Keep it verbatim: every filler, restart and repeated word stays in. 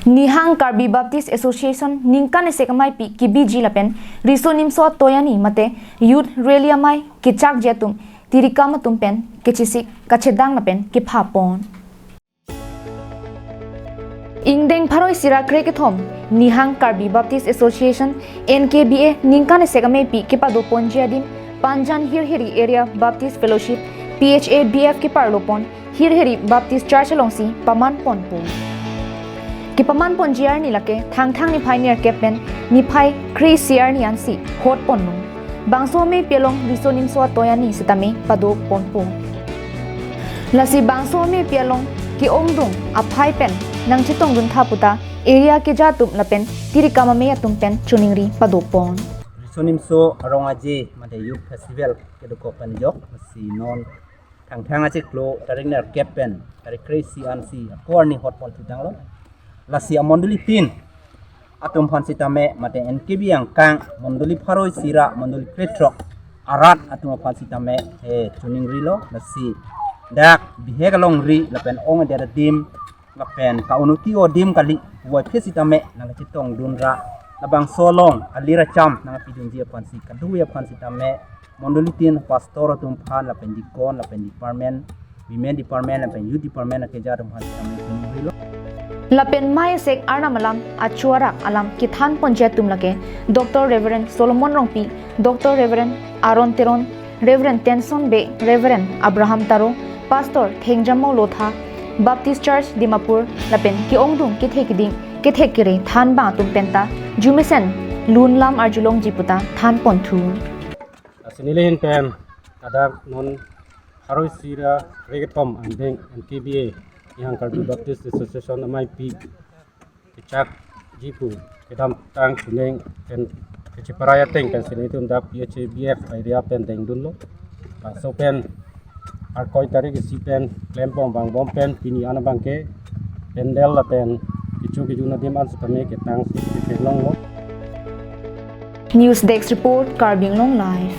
Nihang Karbi Baptist Association ningkan esek ameipi kebiji lapen riso nimso atoyani mate Youth Rally amei kechakji atum tirikam atum pen kechesik kachedang lapen kepha pon. Ingdeng pharo isi ra krekethom Nihang Karbi Baptist Association N K B A ningkan esek ameipi kepado ponji adim Panjan Hirhiri Area Baptist Fellowship P H A B F keparlo pon Hirhiri Baptist Church alongsi paman ponpo. Kepaman ponji arni lake Thangthang niphai nerkep pen niphai kre-isi arni ansi hot ponlo. Bangso ameipi along riso nimso atoyani sitame pado ponpo. Lasi bangso ameipi along ke-ongdung aphai pen nangchetongdun tha puta area keja atum lapen tirikam amei atum pen choningri pado pon. Riso nimso arong aje mate Youth Festival kedokok pen jok, lasi non Thangthang achiklo tarik nerkep pen tarik kre-isi ansi ako arni hot pon thutanglo. Lasi amondoli tin atum aphan sitame mate N K B angkang mondoli pharo isi ra mondoli krethrok arat atum aphan sitame he choningrilo. Lasi dak bihek alongri lapen ong adet adim lapen ka-unuti adim kali puvoiphit sitame nangchetongdun ra labangso along alir acham nangpidunji aphansi kadokave aphan sitame mondoli tin pastor atum aphan lapen deacon lapen department, women department lapen youth department akeja atum aphan sitame choningrilo. Lapen amei esek arnam alam achuarak alam kethan ponji atum lake Doctor Reverend Solomon Rongpi, Doctor Reverend Aaron Teron, Reverend Tenson Bey, Reverend Abraham Taro, Pastor Thengjamo Lotha, Baptist Church Dimapur lapen ke-ongdung kethek keding kethek kere thanbang atum penta jumesen lunlam arjulongji puta than ponthu. Lasi neli ahin pen ladak non pharo isi ra krekethom angdeng N K B A Nihang Karbi Baptist Association ameipi kechakji pu kedamtang suning pen kecheparai ateng pensi nelitum dak P H A B F area pen dengdunlo. Laso pen arkoi tarik isi pen klempon vangbom pen pini an abangke pandal lapen kecho kejun adim an sitame ketangsi ketheklonglo. News Desk Report, Karbi Anglong Live.